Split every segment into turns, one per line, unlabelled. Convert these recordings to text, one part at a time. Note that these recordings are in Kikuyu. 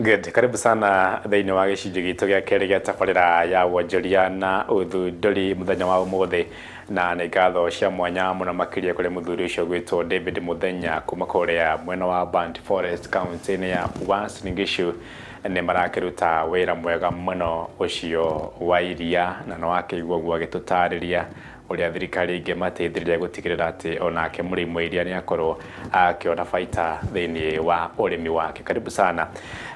Good. Karibu sana thĩinĩ wa gĩcunjĩ gitũ gĩa kerĩ gĩa tabarĩra ya wonjoria na ũthundũri mũthenya wa ũmũthĩ, na nĩ ngatho cia mwanya mũno makĩria kũrĩ mũthuri ũcio gwĩtwo David Mũthenya kuma kũrĩa mwena wa Burnt Forest, kaunti-inĩ ya Uasin Gishu. Nĩ marakĩruta wĩra mwega mũno ũcio wa iria, na nĩ wakĩigua ũguo agĩtũtarĩria ũrĩa thirikari ĩngĩmateithĩrĩria gũtigĩrĩra atĩ onake mũrĩmi wa iria nĩ akorwo akĩona baita thĩinĩ wa ũrĩmi wake. Karibu sana.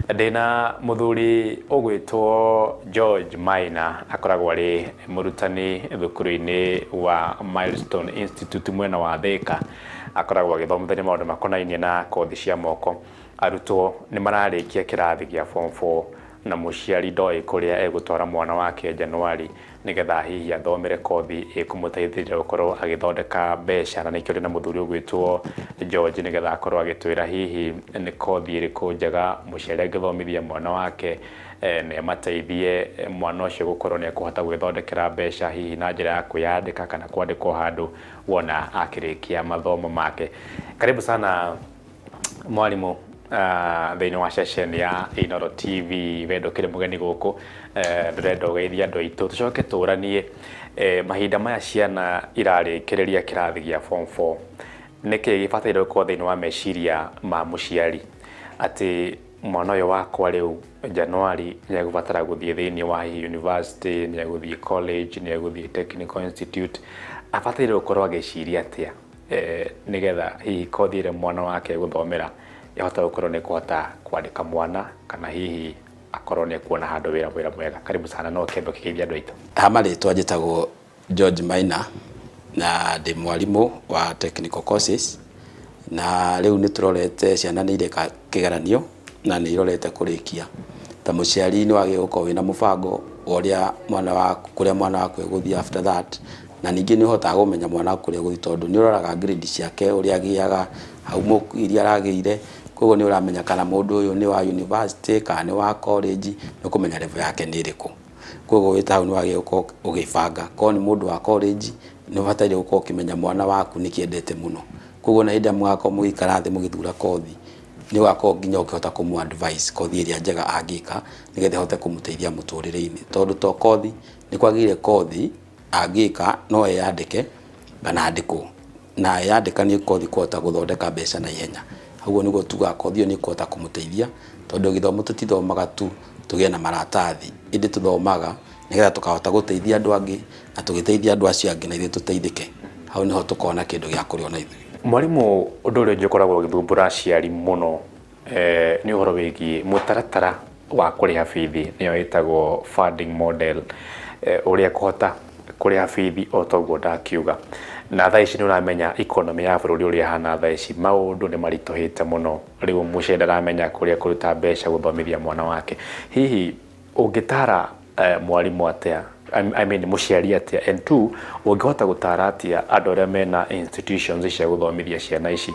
Ndĩna mũthuri ũgwĩtwo George Maina, akoragwo arĩ mũrutani thukuru-inĩ wa Milestone Institute mwena wa Thĩka. Akoragwo agĩthomithania maũndũ makonainie na kothi cia moko. Arutwo nĩ mararĩkia kĩrathi gĩa form 4, na mũciari ndoĩ kũrĩa egũtwara mwana wake Januari nĩgetha hihi athomere kothi ĩkũmũteithĩrĩria gũkorwo agĩthondeka mbeca. Na nĩkĩo ndĩna mũthuri ũgwĩtwo George, nĩgetha akorwo agĩtwĩra hihi nĩ kothi ĩrĩkũ njega mũciari angĩthomithia mwana wake na ĩmateithie mwana ũcio gũkorwo nĩ ekũhota gwĩthondekera mbeca, hihi na njĩra ya kwĩyandĩka kana kwandĩkwo handũ wona akĩrĩkia mathomo make. Karibu sana, mwarimũ, thĩinĩ wa ceceni ya Inooro TV. We ndũkĩrĩ mũgeni gũkũ, ndĩrenda ũgeithie andũ aitũ, tũcoke tũranie mahinda maya ciana irarĩkĩrĩria kĩrathi gĩa form 4, nĩkĩ gĩbataire gũkorwo thĩinĩ wa meciria ma mũciari atĩ mwana ũyũ wakwa rĩu Januari nĩ egũbatara gũthiĩ thĩinĩ wa hihi university, nĩ egũthiĩ college, nĩ egũthiĩ technical institute? Abataire gũkorwo agĩciria atĩa nĩgetha hihi kothi ĩrĩa mwana wake egũthomera ĩhote gũkorwo nĩ kũhota kwandĩka mwana, kana hihi akorwo nĩ ekuona handũ wĩra mwega? Karibu sana, no kĩambe ũkĩgeithia andũ aitũ.
Ha marĩtwa njĩtagwo George Maina na ndĩ mwarimũ wa technical courses, na rĩu nĩ tũrorete ciana nĩ ireka kĩgeranio na nĩ irorete kũrĩkia. Ta mũciari nĩ wagĩrĩirwo gũkorwo wĩna mũbango wa ũrĩa mwana waku, kũrĩa mwana waku egũthiĩ after that. Na ningĩ nĩ ũhotaga kũmenya mwana waku kũrĩa egũthiĩ tondũ nĩ ũroraga grade ciake, ũrĩa agĩaga, homework iria aragĩire, koguo nĩ ũramenya kana mũndũ ũyũ nĩ wa university kana nĩ wa college, nĩ ũkũmenya level yake nĩ ĩrĩkũ. Koguo wĩ ta hau nĩ wagĩrĩirwo gũkorwo ũgĩbanga. Korwo nĩ mũndũ wa college, nĩ ũbataire gũkorwo ũkĩmenya mwana waku nĩkĩ endete mũno. Koguo ona hĩndĩ ĩrĩa mũgakorwo mũgĩikara thĩ mũgĩthura kothi, nĩ ũgakorwo nginya ũkĩhota kũmũ advise kothi ĩrĩa njega angĩka nĩgetha ĩhote kũmũteithia mũtũrĩre-inĩ. Tondũ to kothi, nĩ kwagĩrĩire kothi angĩka no eyandĩke kana andĩkwo, na eyandĩka nĩ kothi kũhota gũthondeka mbeca na ihenya. Ũguo nĩguo tugaga kothi ĩyo nĩ ĩkũhota kũmũteithia, tondũ gĩthomo tũtithomaga tu tũgĩe na maratathi, ĩndĩ tũthomaga nĩgetha tũkahota gũteithia andũ angĩ, na tũgĩteithia andũ acio angĩ na ithuĩ tũteithĩke. Hau nĩho tũkona kĩndũ gĩa kũrĩa ona ithuĩ.
Mwarimũ, ũndũ ũrĩa ũngĩ ũkoragwo ũgĩthumbũra aciari mũno nĩ ũhoro wĩgiĩ mũtaratara wa kũrĩha bithi, nĩyo ĩtagwo funding model, ũrĩa kũhota kũrĩha bithi o toguo ndakiuga. Na thaa ici nĩ ũramenya economy ya bũrũri ũrĩa ĩhana thaa ici, maũndũ nĩ maritũhĩte mũno. Rĩu mũciari ndaramenya kũrĩa kũruta mbeca gũthomithia mwana wake. Hihi ũngĩtara mwarimũ atĩa, I mean mũciari atĩa, and two, ũngĩhota gũtara atĩa andũ arĩa mena institutions cia gũthomithia ciana ici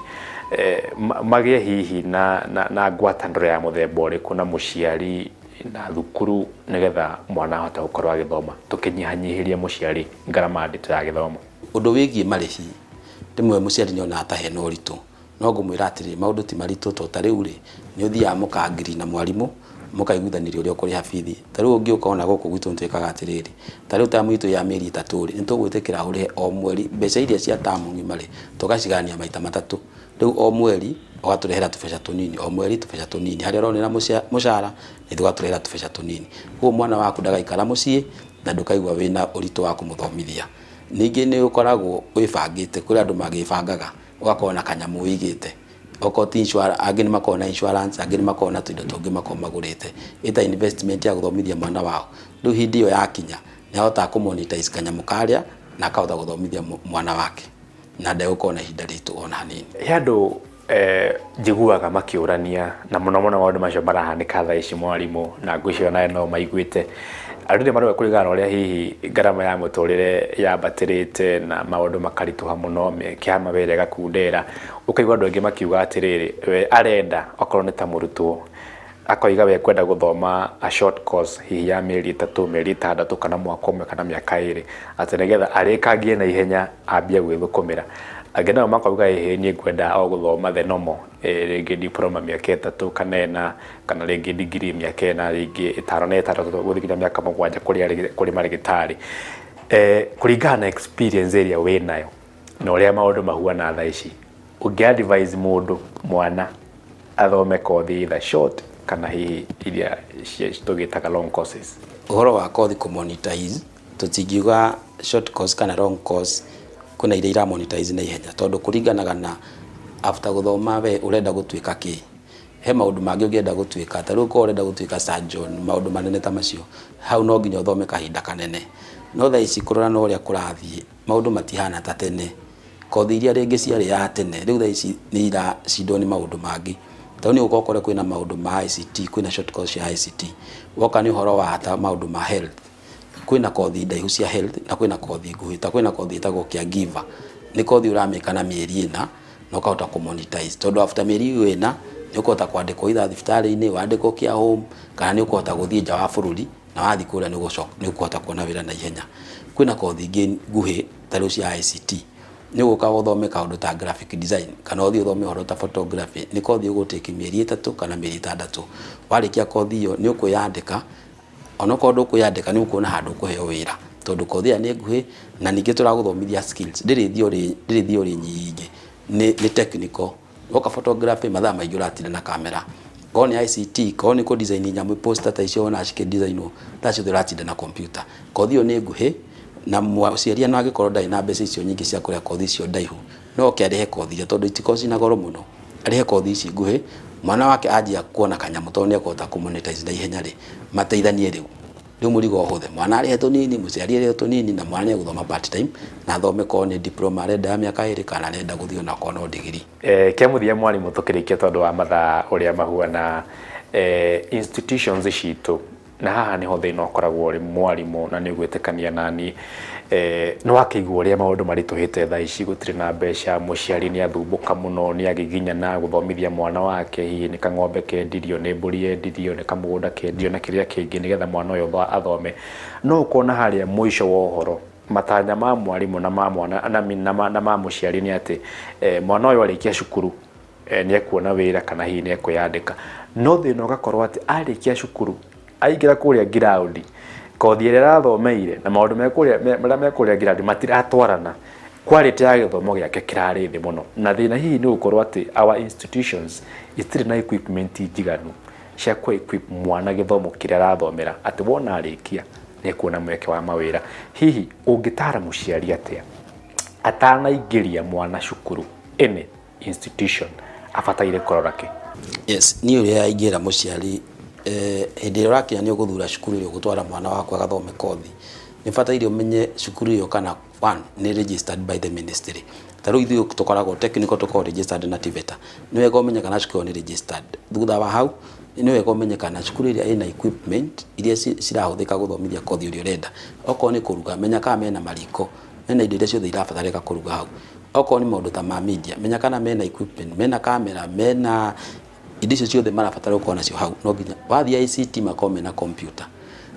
magĩe hihi na ngwatanĩro ya mũthemba ũrĩkũ na mũciari na thukuru, nĩgetha mwana ahote gũkorwo agĩthoma, tũkĩnyihanyihĩria mũciari ngarama nditũ ya gĩthomo?
Ũndũ wĩgiĩ marĩhi, rĩmwe mũciari nĩ onaga ta hena ũritũ, no ngũmwĩra atĩrĩrĩ, maũndũ ti maritũ. To ta rĩu rĩ, nĩ ũthiaga mũka agree na mwarimũ, mũkaiguithanĩria ũrĩa ũkũrĩha bithi. Ta rĩu ũngĩũka ona gũkũ gwitũ nĩ twĩkaga atĩrĩrĩ, ta rĩu tamu itũ ya mĩeri 3 rĩ, nĩ tũgwĩtĩkĩra ũrĩhe o mweri mbeca iria cia tamu ng'ima rĩ, tũgacigayania maita matatũ. Rĩu o mweri ũgatũrehera tũbeca tũnini, o mweri tũbeca tũnini, harĩa ũronera mũcara nĩ tũgatũrehera tũbeca tũnini. Koguo mwana waku ndagaikara mũciĩ na ndũkaigua wĩna ũritũ wa kũmũthomithia. Ningĩ nĩ ũkoragwo wĩbangĩte, kũrĩ andũ magĩbangaga, ũgakorwo na kanyamũ wĩigĩte, okorwo ti insurance, angĩ nĩ makoragwo na insurance, angĩ nĩ makoragwo na tũindo tũngĩ makoragwo magũrĩte ĩta investment ya gũthomithia mwana wao. Rĩu hĩndĩ ĩyo yakinya nĩ ahotaga kũ monetize kanyamũ karĩa na akahota gũthomithia mwana wake na ndegũkorwo na ihinda ritũ ona hanini.
He andũ njiguaga makĩũrania, na mũno mũno maũndũ macio marahanĩka thaa ici, mwarimũ, na ngwĩciria nawe no maiguĩte. Andũ nĩ marauga kũringana na ũrĩa hihi ngarama ya mũtũrĩre yambatĩrĩte na maũndũ makaritũha mũno, mĩeke ya mawĩra ĩgakundera, ũkaigua andũ aingĩ makiuga atĩrĩrĩ, we arenda okorwo nĩ ta mũrutwo, akoiga we kwenda gũthoma a short course hihi ya mĩeri 3, mĩeri 6, kana mwaka ũmwe, kana mĩaka 2, atĩ nĩgetha arĩkangie na ihenya ambie gwĩthũkũmĩra. Angĩ nao makauga ĩhĩ niĩ ngwenda o gũthoma the normal, rĩngĩ diploma mĩaka 3 kana 4, kana rĩngĩ degree mĩaka 4, rĩngĩ 5 na 6 gũthiĩ nginya mĩaka 7 kũrĩ marĩgĩtarĩ. Kũringana na experience ĩrĩa wĩnayo na ũrĩa maũndũ mahuana thaa ici, ũngĩ advise mũndũ mwana athome kothi either short kana hihi iria tũgĩtaga long courses?
Ũhoro wa kothi kũ monetize, tũtingiuga short course kana long course kwĩna iria ira monetize na ihenya, tondũ kũringanaga na after gũthoma we ũrenda gũtuĩka kĩ. He maũndũ mangĩ ũngĩenda gũtuĩka, ta rĩu korwo ũrenda gũtuĩka surgeon, maũndũ manene ta macio, hau no nginya ũthome kahinda kanene. No thaa ici kũrora na ũrĩa kũrathiĩ, maũndũ matihana ta tene. Kothi iria rĩngĩ ciarĩ ya tene, rĩu thaa ici nĩ iracindwo nĩ maũndũ mangĩ. Ta rĩu nĩ ũgũka ũkore kwĩna maũndũ ma ICT, kwĩna short course cia ICT. Woka nĩ ũhoro wa ta maũndũ ma health, kwĩna kothi ndaihu cia health na kwĩna kothi nguhĩ. Ta kwĩna kothi ĩtagwo caregiver, nĩ kothi ũramĩka na mĩeri 4 na ũkahota kũ monetize, tondũ after mĩeri ĩyo 4 nĩ ũkũhota kwandĩkwo either thibitarĩ-inĩ, wandĩkwo care home, kana nĩ ũkũhota gũthiĩ nja wa bũrũri, na wathiĩ kũrĩa nĩ ũkũhota kuona wĩra na ihenya. Kwĩna kothi ingĩ nguhĩ ta rĩu cia ICT, nĩ ũgũka ũthome kaũndũ ta graphic design, kana ũthiĩ ũthome ũhoro ta photography, nĩ kothi ũgũ take mĩeri 3 kana mĩeri 6. Warĩkia kothi ĩyo nĩ ũkwĩyandĩka, onokorwo ndũkwĩyandĩka nĩ ũkuona handũ ũkũheo wĩra, tondũ kothi ĩyo nĩ nguhĩ na ningĩ tũragũthomithia skills, ndĩrĩ theory, ndĩrĩ theory nyingĩ, nĩ technical. Woka photography mathaa maingĩ ũratinda na kamera, korwo nĩ ICT, korwo nĩ kũ design nyamũ poster ta icio wonaga cikĩ designwo, thaa ciothe ũratinda na computer. Kothi ĩyo nĩ nguhĩ na mũciari ona angĩkorwo ndarĩ na mbeca icio nyingĩ cia kũrĩha kothi icio ndaihu, no oke arĩhe kothi iria, tondũ itikoragwo ciĩna goro mũno, arĩhe kothi ici nguhĩ, mwana wake anjia kuona kanyamũ tondũ nĩ ekũhota kũ monetize na ihenya rĩ, mateithanie rĩu. Rĩu mũrigo ũhũthe, mwana arĩhe tũnini, mũciari arĩhe tũnini, na mwana nĩ egũthoma part time, na athome korwo nĩ diploma arenda ya mĩaka 2 kana arenda gũthiĩ onakorwo no degree.
Kĩa mũthia mwarimũ, tũkĩrĩkia tondũ wa mathaa ũrĩa mahuana, institutions citũ, na haha nĩho thĩna ũkoragwo ũrĩ mwarimũ, na nĩ ũgwĩtĩkania nani, nĩ wakĩigua ũrĩa maũndũ maritũhĩte thaa ici, gũtirĩ na mbeca, mũciari nĩ athumbũka mũno, nĩ agiginyana gũthomithia mwana wake, hihi nĩ kang'ombe kendirio, nĩ mbũri yendirio, nĩ kamũgũnda kendirio, na kĩrĩa kĩngĩ, nĩgetha mwana ũyũ athome. No ũkona harĩa mũico wa ũhoro, matanya ma mwarimũ na ma mwana na ma mũciari nĩ atĩ mwana ũyũ arĩkia cukuru nĩ ekuona wĩra kana hihi nĩ ekwĩyandĩka. No thĩna ũgakorwo atĩ arĩkia cukuru aingĩra kũrĩa ground, kothi ĩrĩa arathomeire na maũndũ marĩa me kũrĩa ground matiratwarana, quality ya gĩthomo gĩake kĩrarĩ thĩ mũno. Na thĩna hihi nĩ gũkorwo atĩ our institutions itirĩ na equipment njiganu cia kũ equip mwana gĩthomo kĩrĩa arathomera, atĩ wona arĩkia nĩ ekuona mweke wa mawĩra. Hihi ũngĩtara mũciari atĩa atanaingĩria mwana cukuru any institution abataire kũrora kĩ?
Yes, niĩ ũrĩa ingĩra mũciari, hĩndĩ ĩrĩa ũrakinya nĩ ũgũthura cukuru ĩrĩa ũgũtwara mwana waku agathome kothi, nĩ ũbataire ũmenye cukuru ĩyo kana one nĩ registered by the ministry. Ta rĩu ithuĩ tũkoragwo technical, tũkoragwo registered na TVETA. Nĩ wega ũmenye kana cukuru ĩyo nĩ registered. Thutha wa hau nĩ wega ũmenye kana cukuru ĩrĩa ĩna equipment iria cirahũthĩka gũthomithia kothi ũrĩa ũrenda. Okorwo nĩ kũruga, menya kana mena mariko, mena indo iria ciothe irabatarĩka kũruga hau. Okorwo nĩ maũndũ ta ma media, menya kana mena equipment, mena kamera, mena indo icio ciothe marabatara gũkorwo nacio hau. No nginya wathiĩ ICT makorwo mena computer,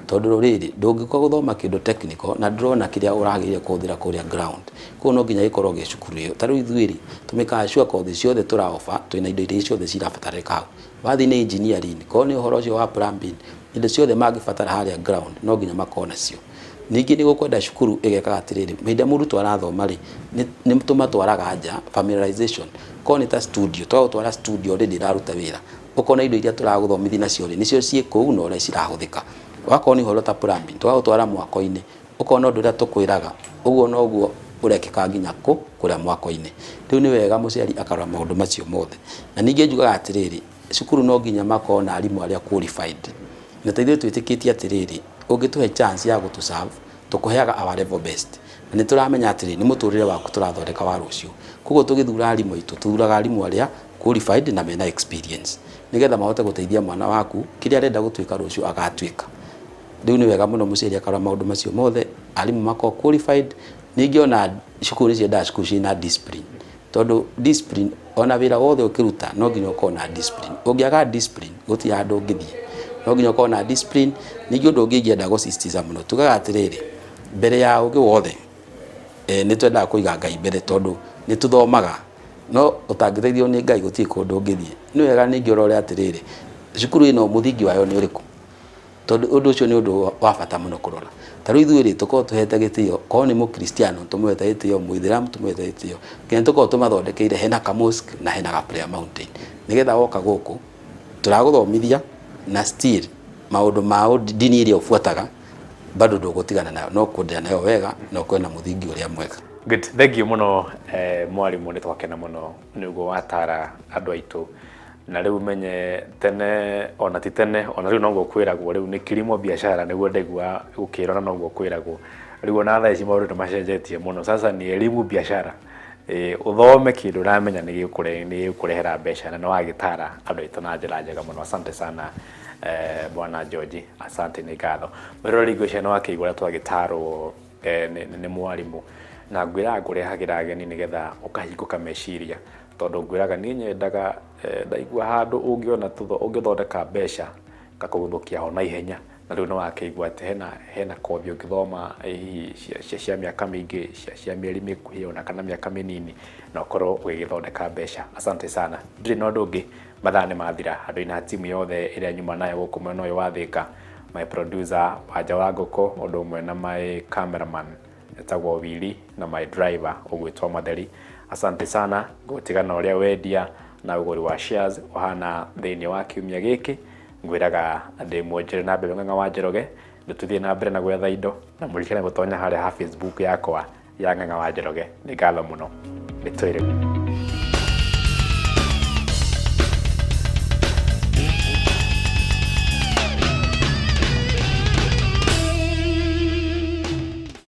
tondũ rĩrĩ ndũngĩũka gũthoma kĩndũ technical na ndũrona kĩrĩa ũragĩrĩire kũhũthĩra kũrĩa ground. Koguo no nginya gĩkorwo gĩ cukuru ĩyo. Ta rĩu ithuĩ rĩ, tũmĩkaga sure kothi ciothe tũra offer twĩna indo iria ciothe cirabatarĩka hau. Wathiĩ nĩ engineering, korwo nĩ ũhoro ũcio wa plumbing, indo ciothe mangĩbatara harĩa ground no nginya makorwo nacio. Ningĩ nĩ gũkwenda cukuru ĩgekaga atĩrĩrĩ, hĩndĩ ĩrĩa mũrutwo arathoma rĩ, nĩ tũmatwaraga nja familiarization. Korwo nĩ ta studio, twagũtwara studio already ĩraruta wĩra, ũkona indo iria tũragũthomithia nacio rĩ, nĩcio ciĩ kũu na ũrĩa cirahũthĩka. Wakorwo nĩ ũhoro ta plumbing, tũgagũtwara mwako-inĩ, ũkona ũndũ ũrĩa tũkwĩraga ũguo noguo ũrekĩka nginya kũ kũrĩa mwako-inĩ. Rĩu nĩ wega mũciari akarora maũndũ macio mothe. Na ningĩ njugaga atĩrĩrĩ, cukuru no nginya makorwo na arimũ arĩa qualified. Na ta ithuĩ twĩtĩkĩtie atĩrĩrĩ, ũngĩtũhe chance ya gũtũ serve, tũkũheaga our level best. Na nĩ tũramenya atĩrĩrĩ, nĩ mũtũrĩre waku tũrathondeka wa rũciũ. Koguo tũgĩthura arimũ aitũ, tũthuraga arimũ arĩa qualified na mena experience, nĩgetha mahote gũteithia mwana waku kĩrĩa arenda gũtuĩka rũciũ agatuĩka. Rĩu nĩ wega mũno mũciari akarora maũndũ macio mothe, arimũ makorwo qualified. Ningĩ ona cukuru nĩ ciendaga cukuru ciĩna discipline, tondũ discipline, ona wĩra wothe ũkĩruta no nginya ũkorwo na discipline. Ũngĩaga discipline gũtirĩ handũ ũngĩthiĩ, no nginya ũkorwo na discipline. Ningĩ ũndũ ũngĩ ingĩenda gũsisitiza mũno, tugaga atĩrĩrĩ, mbere ya ũgĩ wothe, nĩ twendaga kũiga Ngai mbere, tondũ Nĩ tũthomaga no ũtangĩteithio nĩ Ngai gũtirĩ kũndũ ũngĩthiĩ. Nĩ wega ningĩ ũrore atĩrĩrĩ, cukuru ĩno mũthingi wayo nĩ ũrĩkũ? Tondũ ũndũ ũcio nĩ ũndũ wa bata mũno kũrora. Ta rĩu ithuĩ rĩ, tũkoragwo tũhete gĩtĩo, korwo nĩ mũkristiano tũmũhete gĩtĩo, mũithĩramu tũmũhete gĩtĩo, nginya nĩ tũkoragwo tũmathondekeire hena ka mosque na hena ga prayer mountain. Nĩgetha woka gũkũ, tũragũthomithia na still maũndũ ma ndini ĩrĩa ũbuataga bado ndũgũtigana nayo, no kwenderea nayo wega na ũkorwo na mũthingi ũrĩa mwega.
Good. Thank you mũno mwarimũ, nĩ twakena mũno nĩ ũguo watara andũ aitũ. Na rĩu menye tene ona ti tene ona rĩu noguo kwĩragwo rĩu nĩ kilimo biashara nĩguo ndaigua gũkĩrwo na noguo kwĩragwo. Rĩu ona thaa ici maũndũ nĩ macenjetie mũno, sasa ni elimu biashara. Ũthome kĩndũ ũramenya nĩ gĩgũkũrehera mbeca na nĩ wagĩtara andũ aitũ na njĩra njega mũno. Asante sana bwana George, asante nĩ ngatho. Mwĩroreri ngwĩciria nĩ wakĩigua ũrĩa twagĩtarwo nĩ mwarimũ, na ngwĩraga ngũrehagĩra ageni nĩgetha ũkahingũka meciria, tondũ ngwĩraga niĩ nyendaga ndaigua handũ ũngĩona ũngĩthondeka mbeca ngakũguthũkia ho naihenya. Na rĩu nĩ wakĩigua atĩ hena kothi ũngĩthoma hihi cia mĩaka mĩingĩ, cia mĩeri mĩkuhĩ ona kana mĩaka mĩnini na ũkorwo ũgĩgĩthondeka mbeca. Asante sana. Ndirĩ na ũndũ ũngĩ, mathaa nĩ mathira. Handũ-inĩ ha timu yothe ĩrĩa nyuma nayo gũkũ mwena ũyũ wa Thĩka, my producer Wanja wa Ngũkũ, ũndũ ũmwe na my cameraman etagwo Willy na my driver ũgwĩtwo Matheri. Asante sana. Ngũgũtiga na ũrĩa wendia na ũgũri wa shares ũhana thĩinĩ wa kiumia gĩkĩ. Ngwĩraga ndĩ mwonjore na mbere Ng'ang'a wa Njoroge, nĩtũthiĩ na mbere na gwetha indo na mũririkane gũtonya harĩa ha Facebook yakwa ya Ng'ang'a wa Njoroge. Nĩ ngatho mũno. Nĩ twĩrĩ.